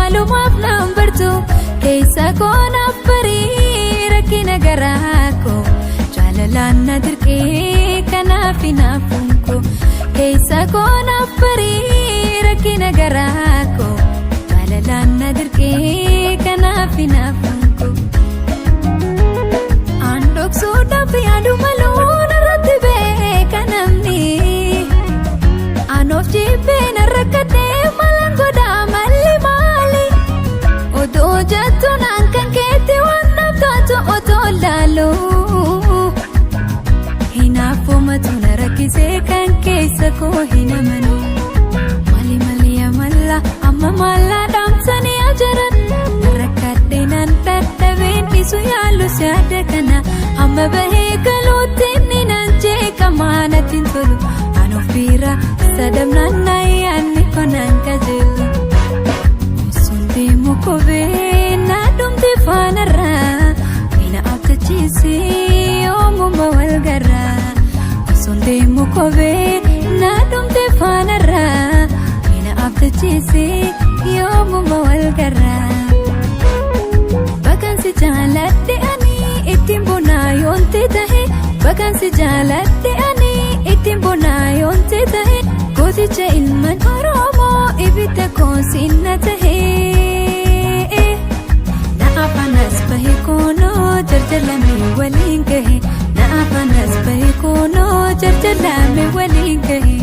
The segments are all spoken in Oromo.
Maalumaaf naan bartu keessa koo naaf barii rakkina garaa koo jaalalaan na dirqee kanaaf hinaafuun koo keessa koo naaf barii rakkina garaa koo jaalalaan na dirqee kanaaf hinaafuun koo. Aan dhoksuudhaaf yaadu maluun irratti beeka namni. Aan of jibbee na rakkatee malaan godhaa malli maali? Otoo jettu naan kan keetti waan naaf taatu otoo laalu. Hinaafumatu na rakkisee kan keessa koo hin amanu. Mali mali amalla amma maallaa dhaamsanii ajaran. Rakkadhee naan dadhabeen dhiisu yaalus yaada kana. Amma bahee galuutti inni naan jeeqamaa natti hin tolu. An of bira sadamnaan na yaadni konaan qajeelu. Osoo deemu kophee na dhumte faanarraa. Mina abdachiisee oomuma wal garraa. Osoo deemu kophee na dhumte faanarraa. Mina abdachiisee yoomuma wal garraa. Bagansi jaaladhe ani ittiin bonaa yoonte tahe. Bagansi jaaladhe ani ittiin bonaa yoonte tahe. Gooticha ilman Oromoo ibidda koonsinna tahe. Na afanas bahe koonoo jarjalame waliin gahe. Na afanas bahe koonoo jarjalame waliin gahe.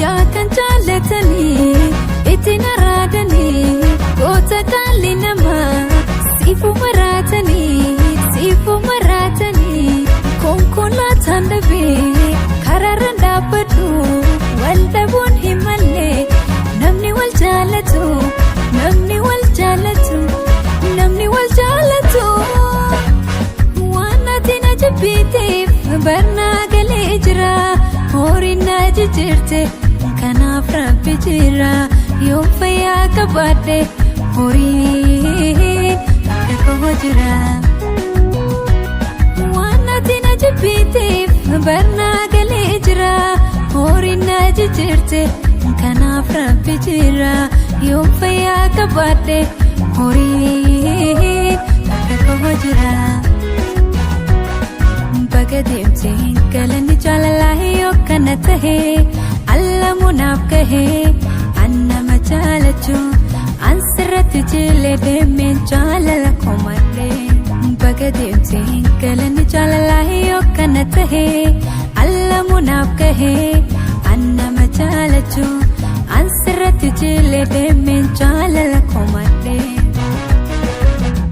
Yaa kan jaallatanii ittiin araadanii goota qaalli namaa siifuu maraatanii siifuu maraatanii konkolaataan dhabee karaarraan dhaabbadhu wal dhabuun hin malle namni wal jaalatu namni wal jaalatu namni wal jaalatu. Waan ati na jibbiteef barnaa galee jira horiin na jijjiirte kanaaf rabbi jira yoo fayyaa qabaadhe horiin akka koo jira. Waan ati na jibbiteef barnaa galee jira horiin na jijjiirte kanaaf rabbi jira yoo fayyaa qabaadhe horiin akka koo jira. Baga deemtee galanni jaalalaa yoo kana tahe allamuunaaf gahee an nama jaalachuu an sirratti jilee deemeen jaalala komadhee. Baga deemtee galanni jaalalaa yoo kana tahe allamuunaaf gahee an nama jaalachuu an sirratti jilee deemeen jaalala komadhee.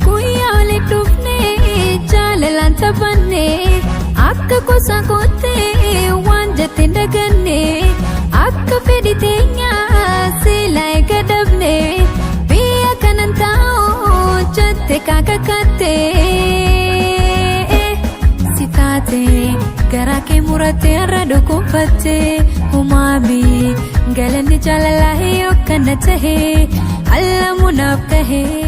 Guyyaa waliin dhufnee jaalalaan taphannee akka gosa koottee waan jette hin daganne akka fedhi teenyaa silaa eega dhabne biyya kanan taa'u jette kaakakatte. Si taate garaa kee murattee har'a dhukkubfatte umaami galanni jaalalaa yoo kana tahe allamuunaaf gahee.